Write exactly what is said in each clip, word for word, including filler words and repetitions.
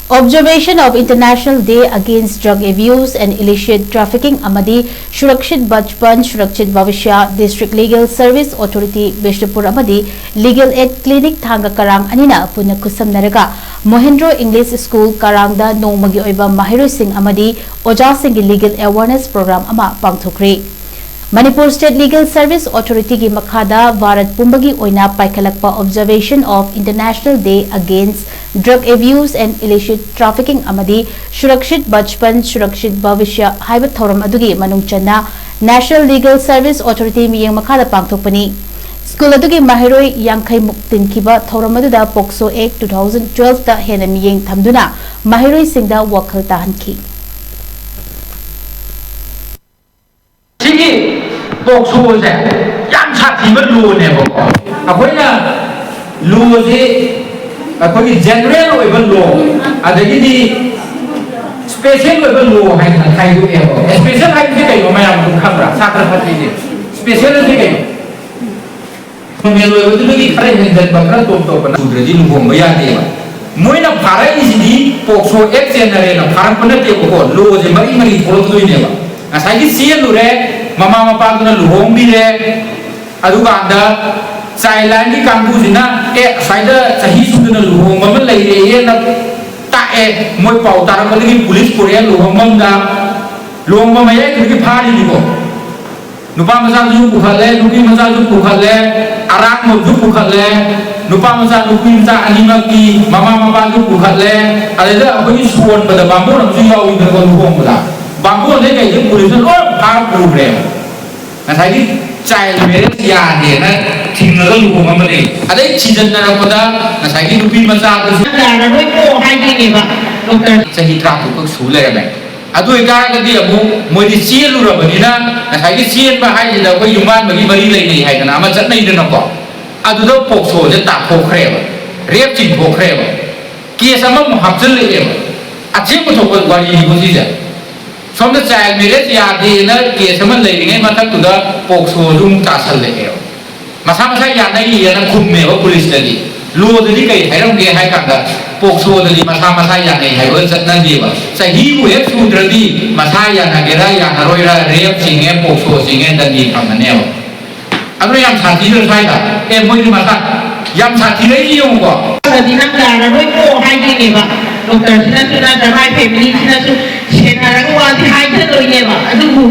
Observation of International Day Against Drug Abuse and Illicit Trafficking ꯑꯃꯗꯤ Surakshit Bachpan Surakshit Bhavishya District Legal Service Authority Bishnupur ꯑꯃꯗꯤ Legal Aid Clinic ꯊꯥꯡꯒ ꯀꯔꯥꯡ ꯑꯅꯤꯅ ꯄꯨꯟꯅ ꯈꯨꯠꯁꯝꯅꯔꯒ ꯃꯣꯍꯦꯟꯗ꯭ꯔꯣ English school ꯀꯔꯥꯡꯗ ꯅꯣꯡꯃꯒꯤ ꯑꯣꯏꯕ ꯃꯍꯩꯔꯣꯏꯁꯤꯡ ꯑꯃꯗꯤ ꯑꯣꯖꯥꯁꯤꯡꯒꯤ Legal Awareness Program ꯑꯃ ꯄꯥꯡꯊꯣꯛꯈ꯭ꯔꯦ꯫ Manipur State Legal Service Authority ꯒꯤ ꯃꯈꯥꯗ ꯚꯥꯔꯠ ꯄꯨꯝꯕꯒꯤ ꯑꯣꯏꯅ ꯄꯥꯏꯈꯠꯂꯛꯄ Observation of International Day Against Drug Abuse and Illicit Trafficking ꯑꯃꯗꯤ Surakshit Bachpan Surakshit Bhavishya ꯍꯥꯏꯕ ꯊꯧꯔꯝ ꯑꯗꯨꯒꯤ ꯃꯅꯨꯡ ꯆꯟꯅ National Legal Service Authority ꯃꯤꯠꯌꯦꯡ ꯃꯈꯥꯗ ꯄꯥꯡꯊꯣꯛꯄꯅꯤ꯫ ꯁ꯭ꯀꯨꯜ ꯑꯗꯨꯒꯤ ꯃꯍꯩꯔꯣꯏ ꯌꯥꯡꯈꯩ ꯃꯨꯛ ꯇꯤꯟꯈꯤꯕ ꯊꯧꯔꯝ ꯑꯗꯨꯗ POCSO Act two thousand twelve ꯇ ꯍꯦꯟꯅ ꯃꯤꯠꯌꯦꯡ ꯊꯝꯗꯨꯅ ꯃꯍꯩꯔꯣꯏꯁꯤꯡꯗ ꯋꯥꯈꯜ ꯇꯥꯍꯟꯈꯤ꯫ ꯁꯤꯒꯤ POCSO ꯁꯦ ꯌꯥꯝ ꯁꯥꯊꯤꯕ law ꯅꯦꯕꯀꯣ꯫ ꯑꯩꯈꯣꯏꯅ law ꯁꯤ ꯑꯩꯈꯣꯏꯒꯤ general ꯑꯣꯏꯕ law, ꯑꯗꯒꯤꯗꯤ special ꯑꯣꯏꯕ law ꯍꯥꯏꯅ ꯈꯥꯏꯗꯣꯛꯑꯦꯕ꯫ Special ꯍꯥꯏꯕꯁꯤ ꯀꯩꯅꯣ ꯃꯌꯥꯝ ꯑꯗꯨꯝ ꯈꯪꯕ꯭ꯔꯥ? ꯁꯥꯇ꯭ꯔ ꯁꯥꯇ꯭ꯔꯤꯁꯦ special ꯑꯁꯤ ꯀꯩꯅꯣ? Normal ꯑꯣꯏꯕꯗꯨꯗꯒꯤ ꯈꯔ ꯍꯦꯟꯖꯟꯕ, ꯈꯔ ꯇꯣꯞ ꯇꯣꯞꯄ ꯁꯨꯗ꯭ꯔꯗꯤ ꯂꯨꯍꯣꯡꯕ ꯌꯥꯗꯦꯕ꯫ ꯃꯣꯏꯅ ꯐꯥꯔꯛꯏꯁꯤꯗꯤ POCSO Act ꯆꯦꯟꯅꯔꯦꯅ ꯐꯥꯔꯛꯄ ꯅꯠꯇꯦꯕꯀꯣ, law ꯁꯦ ꯃꯔꯤ ꯃꯔꯤ ꯊꯣꯛꯂꯛꯇꯣꯏꯅꯦꯕ꯫ ꯉꯁꯥꯏꯒꯤ ꯆꯦꯜꯂꯨꯔꯦ, ꯃꯃꯥ ꯃꯄꯥꯗꯨꯅ ꯂꯨꯍꯣꯡꯕꯤꯔꯦ, ꯑꯗꯨꯀꯥꯟꯗ child line ꯒꯤ ꯀꯥꯡꯕꯨꯁꯤꯅ ꯑꯦ ꯑꯁ꯭ꯋꯥꯏꯗ ꯆꯍꯤ ꯁꯨꯗꯅ ꯂꯨꯍꯣꯡꯕ ꯑꯃ ꯂꯩꯔꯦꯅ ꯇꯥꯛꯑꯦ, ꯃꯣꯏ ꯄꯥꯎ ꯇꯥꯔꯛꯄꯗꯒꯤ ꯄꯨꯂꯤꯁ ꯄꯨꯔꯛꯑꯦ ꯂꯨꯍꯣꯡꯐꯝꯗ꯫ ꯂꯨꯍꯣꯡꯕ ꯃꯌꯥꯏꯗꯨꯗꯒꯤ ꯐꯥꯔꯤꯅꯤꯀꯣ꯫ ꯅꯨꯄꯥ ꯃꯆꯥꯗꯨꯁꯨ ꯄꯨꯈꯠꯂꯦ, ꯅꯨꯄꯤ ꯃꯆꯥꯁꯨ ꯄꯨꯈꯠꯂꯦ, ꯑꯔꯥꯡꯕꯁꯨ ꯄꯨꯈꯠꯂꯦ, ꯅꯨꯄꯥ ꯃꯆꯥ ꯅꯨꯄꯤ ꯃꯆꯥ ꯑꯅꯤꯃꯛꯀꯤ ꯃꯃꯥ ꯃꯄꯥꯁꯨ ꯄꯨꯈꯠꯂꯦ꯫ ꯑꯗꯩꯗ ꯑꯩꯈꯣꯏꯒꯤ ꯁꯣꯟꯕꯗ ꯕꯥꯃꯣꯟ ꯑꯃꯁꯨ ꯌꯥꯎꯏꯗꯅꯀꯣ ꯂꯨꯍꯣꯡꯕꯗ꯫ ꯕꯥꯃꯣꯟꯗꯩ ꯀꯩꯗꯩ ꯄꯨꯂꯤꯁꯅ ꯂꯣꯏ ꯐꯥꯔ ꯄꯨꯈ꯭ꯔꯦꯕ꯫ ꯉꯁꯥꯏꯒꯤ child marriage ꯌꯥꯗꯦꯅ ꯊꯤꯡꯉꯒ ꯂꯨꯍꯣꯡꯉꯝꯕꯅꯦ꯫ ꯑꯗꯩ ꯊꯤꯖꯤꯟꯅꯔꯛꯄꯗ ꯉꯁꯥꯏꯒꯤ ꯅꯨꯄꯤ ꯃꯆꯥꯗꯨꯁꯨ ꯌꯥꯔꯔꯣꯏꯀꯣ ꯍꯥꯏꯗꯣꯏꯅꯦꯕ ꯗꯣꯛꯇꯔ꯫ ꯆꯍꯤ ꯇꯔꯥꯇꯔꯨꯛ ꯈꯛ ꯁꯨ ꯂꯩꯔꯝꯃꯦ꯫ ꯑꯗꯨ ꯑꯣꯏꯇꯥꯔꯒꯗꯤ ꯑꯃꯨꯛ ꯃꯣꯏꯗꯤ ꯆꯦꯜꯂꯨꯔꯕꯅꯤꯅ ꯉꯁꯥꯏꯒꯤ ꯆꯦꯟꯕ ꯍꯥꯏꯁꯤꯗ ꯑꯩꯈꯣꯏ ꯌꯨꯝꯕꯥꯟꯕꯒꯤ ꯃꯔꯤ ꯂꯩꯅꯩ ꯍꯥꯏꯗꯅ ꯑꯃ ꯆꯠꯅꯩꯗꯅꯀꯣ꯫ ꯑꯗꯨꯗ POCSO ꯁꯦ ꯇꯥꯊꯣꯛꯈ꯭ꯔꯦꯕ, rape ꯆꯤꯡꯊꯣꯛꯈ꯭ꯔꯦꯕ, case ꯑꯃꯃꯨꯛ ꯍꯥꯞꯆꯤꯜꯂꯛꯑꯦꯕ꯫ ꯑꯊꯦꯡꯕ ꯊꯣꯛꯄ ꯋꯥꯔꯤꯅꯤꯀꯣ ꯁꯤꯁꯦ꯫ ꯁꯣꯝꯗ child marriage ꯌꯥꯗꯦꯅ case ꯑꯃ ꯂꯩꯔꯤꯉꯩ ꯃꯊꯛꯇꯨꯗ POCSO ꯁꯨ ꯑꯃꯨꯛ ꯇꯥꯁꯜꯂꯛꯑꯦꯕ꯫ ꯃꯁꯥ ꯃꯁꯥ ꯌꯥꯅꯩꯌꯦꯅ ꯈꯨꯝꯃꯦꯕ ꯄꯨꯂꯤꯁꯇꯗꯤ꯫ ꯂꯣꯗꯗꯤ ꯀꯩ ꯍꯥꯏꯔꯝꯒꯦ ꯍꯥꯏ ꯀꯥꯟꯗ, ꯄꯣꯛꯁꯣꯗꯗꯤ ꯃꯁꯥ ꯃꯁꯥ ꯌꯥꯅꯩ ꯍꯥꯏꯕ ꯆꯠꯅꯗꯦꯕ꯫ ꯆꯍꯤꯕꯨ ꯍꯦꯛ ꯁꯨꯗ꯭ꯔꯗꯤ ꯃꯁꯥ ꯌꯥꯅꯒꯦꯔꯥ ꯌꯥꯅꯔꯣꯏꯔꯥ, ꯔꯦꯞ ꯆꯤꯡꯉꯦ, ꯄꯣꯛꯁꯣ ꯆꯤꯡꯉꯦ, ꯗꯟꯗꯤ ꯐꯪꯒꯅꯦꯕ꯫ ꯑꯗꯨꯅ ꯌꯥꯝ ꯁꯥꯊꯤꯗ꯭ꯔꯣ ꯁ꯭ꯋꯥꯏꯗ? ꯑꯦ, ꯃꯣꯏꯗꯤ ꯃꯁꯥ ꯌꯥꯝ ꯁꯥꯊꯤꯔꯛꯏꯁꯦ ꯌꯦꯡꯉꯨꯀꯣ꯫ ꯑꯗꯨꯗꯤ ꯅꯪ ꯌꯥꯔꯔꯣꯏꯀꯣ ꯍꯥꯏꯗꯣꯏꯅꯦꯕ꯫ ꯗꯣꯛꯇꯔꯁꯤꯅꯁꯨ ꯅꯠꯇ꯭ꯔꯒ ꯃꯥꯏ ꯐꯦꯃꯤꯂꯤꯁꯤꯅꯁꯨ ꯁꯦꯟꯅꯔꯒ ꯋꯥꯗꯤ ꯍꯥꯏꯊꯗꯣꯏꯅꯦꯕ꯫ ꯑꯗꯨꯕꯨ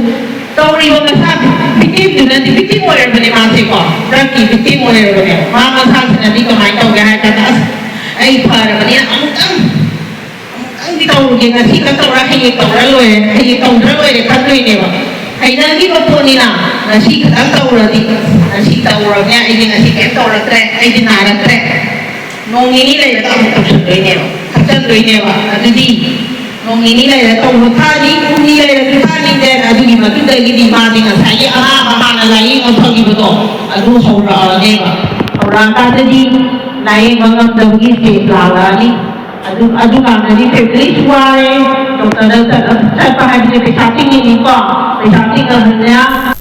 ꯇꯧꯔꯤꯕ ꯃꯁꯥ ꯚꯤꯛꯇꯤꯝꯗꯨꯅꯗꯤ ꯚꯤꯛꯇꯤꯝ ꯑꯣꯏꯔꯕꯅꯦ ꯃꯥꯁꯦꯀꯣ꯫ ꯗ꯭ꯔꯛꯀꯤ ꯚꯤꯛꯇꯤꯝ ꯑꯣꯏꯔꯕꯅꯦ꯫ ꯃꯥ ꯃꯁꯥꯁꯤꯅꯗꯤ ꯀꯃꯥꯏꯅ ꯇꯧꯒꯦ ꯍꯥꯏ ꯀꯥꯟꯗ, "ꯑꯁ, ꯑꯩ ꯐꯔꯕꯅꯤꯅ ꯑꯃꯨꯛꯇꯪ, ꯑꯃꯨꯛꯇꯪꯗꯤ ꯇꯧꯔꯨꯒꯦ꯫ ꯉꯁꯤ ꯈꯛ ꯇꯧꯔ ꯍꯌꯦꯡ ꯇꯧꯔ ꯂꯣꯏꯔꯦ, ꯍꯌꯦꯡ ꯇꯧꯗ꯭ꯔ ꯂꯣꯏꯔꯦ" ꯈꯟꯗꯣꯏꯅꯦꯕ꯫ ꯍꯩꯅꯈꯤꯕ ꯄꯣꯠꯅꯤꯅ ꯉꯁꯤ ꯈꯛꯇꯪ ꯇꯧꯔꯗꯤ, "ꯉꯁꯤ ꯇꯧꯔꯕꯅꯦ, ꯑꯩꯗꯤ ꯉꯁꯤ ꯀꯩꯝ ꯇꯧꯔꯛꯇ꯭ꯔꯦ, ꯑꯩꯗꯤ ꯅꯥꯔꯛꯇ꯭ꯔꯦ"꯫ ꯅꯣꯡ ꯅꯤꯅꯤ ꯂꯩꯔꯒ ꯑꯃꯨꯛ ꯇꯧꯁꯟꯗꯣꯏꯅꯦꯕ, ꯊꯛꯆꯟꯗꯣꯏꯅꯦꯕ꯫ ꯑꯗꯨꯗꯤ ꯅꯣꯡ ꯅꯤꯅꯤ ꯂꯩꯔ ꯇꯧꯕ ꯊꯥꯅꯤ, ꯍꯨꯝꯅꯤ ꯂꯩꯔꯁꯨ ꯊꯥꯅꯤ, then ꯑꯗꯨꯒꯤ ꯃꯇꯨꯡꯗꯒꯤꯗꯤ ꯃꯥꯗꯤ ꯉꯁꯥꯏꯒꯤ ꯑꯅꯥꯕ ꯍꯥꯟꯅ ꯂꯥꯏꯌꯦꯡꯕ ꯐꯈꯤꯕꯗꯣ ꯑꯗꯨ ꯍꯧꯔꯛꯑꯅꯦꯕ꯫ ꯍꯧꯔꯛꯑꯀꯥꯟꯗꯗꯤ ꯂꯥꯏꯌꯦꯡꯕ ꯉꯝꯗꯕꯒꯤ ꯁ꯭ꯇꯦꯖ ꯂꯥꯛꯂꯛꯑꯅꯤ꯫ ꯑꯗꯨ, ꯑꯗꯨꯀꯥꯟꯗꯗꯤ ꯐꯦꯃꯤꯂꯤꯁꯨ ꯋꯥꯔꯦ, ꯗꯣꯛꯇꯔꯗ ꯆꯠꯂ-, ꯆꯠꯄ ꯍꯥꯏꯕꯁꯦ ꯄꯩꯁꯥ ꯇꯤꯡꯉꯤꯅꯤꯀꯣ, ꯄꯩꯁꯥ ꯇꯤꯡꯉꯕꯅꯤꯅ